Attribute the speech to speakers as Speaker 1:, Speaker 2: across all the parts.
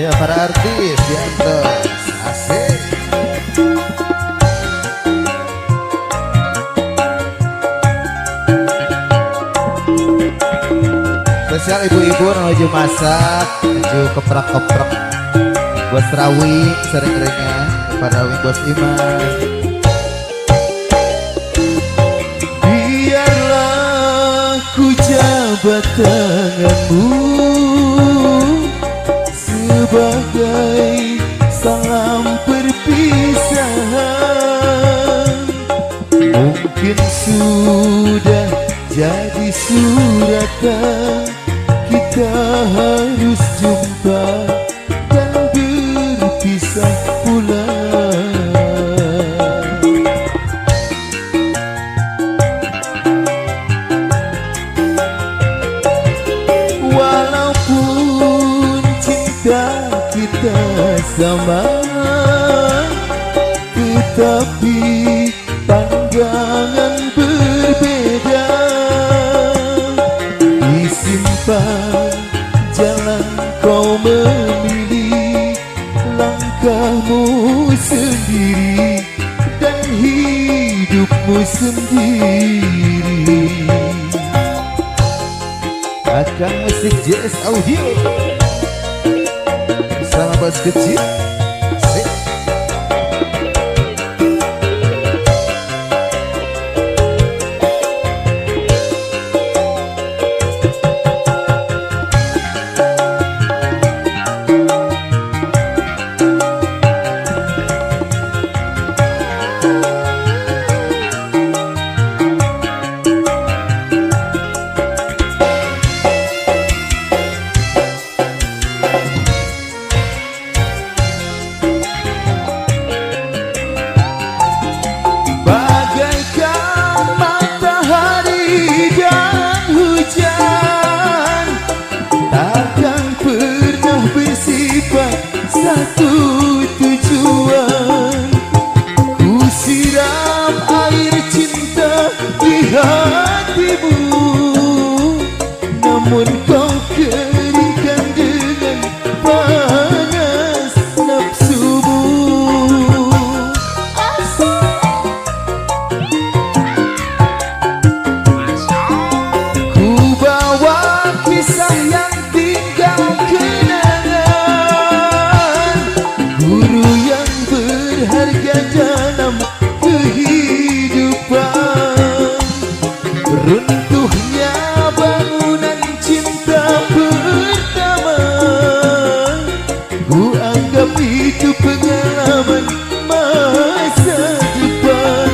Speaker 1: Ya para artis di atas asik. Spesial ibu-ibu menuju masak, menuju keprak-keprak buat terawih sering-seringnya kepada Bos Iman.
Speaker 2: Biarlah ku jabat tanganmu sebagai salam perpisahan. Mungkin sudah jadi suratan, kita harus jumpa dan berpisah pula. Walaupun cinta kita sama, tetapi pandangan berbeda. Disimpan jalan kau memilih langkahmu sendiri dan hidupmu sendiri.
Speaker 1: Akan musik JS Audio sama bos kecil. Asik.
Speaker 2: Satu tujuan, ku siram air cinta di hatimu, namun kau keringkan dengan panas nafsumu. Ku bawa kisah yang tinggal guru yang berharga dalam kehidupan. Runtuhnya bangunan cinta pertama, ku anggap itu pengalaman masa depan.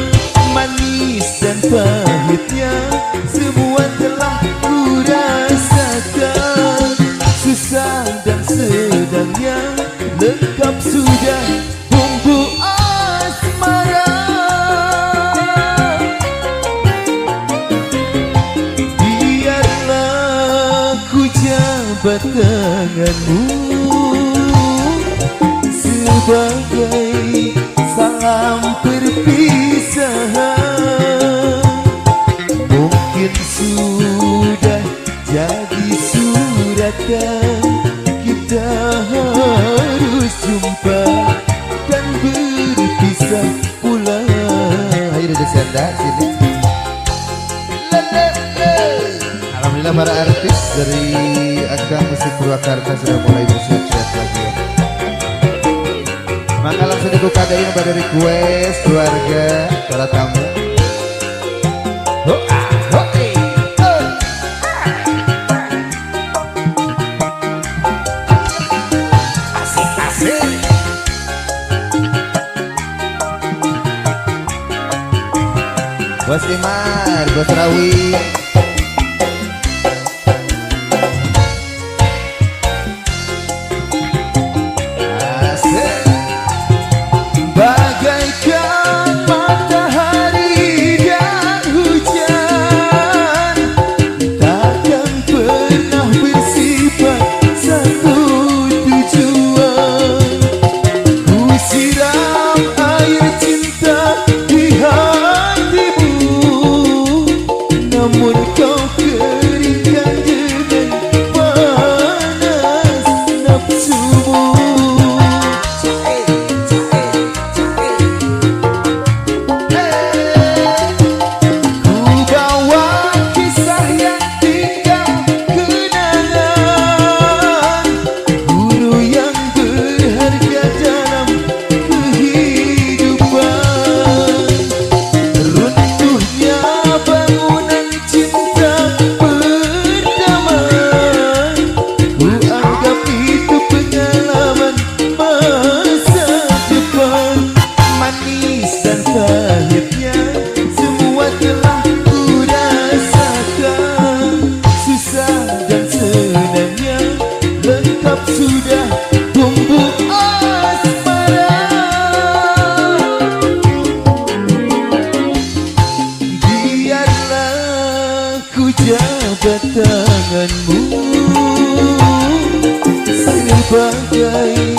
Speaker 2: Manis dan pahitnya semua telah ku rasakan, susah dan sedangnya lengkap sudah bumbu asmara. Biarlah ku jabat tanganmu sebagai salam perpisahan. Mungkin sudah jadi suratan, kita harus jumpa dan berpisah pula.
Speaker 1: Ayo duduk senda sini. Alhamdulillah para artis dari Akang Musik Purwakarta sudah mulai bersiap-siap lagi. Maka langsung dibuka dari pada request keluarga para tamu. Bos Imar, Bos Rawi.
Speaker 2: Asik. Bagaikan matahari dan hujan, telapak tanganmu sebagai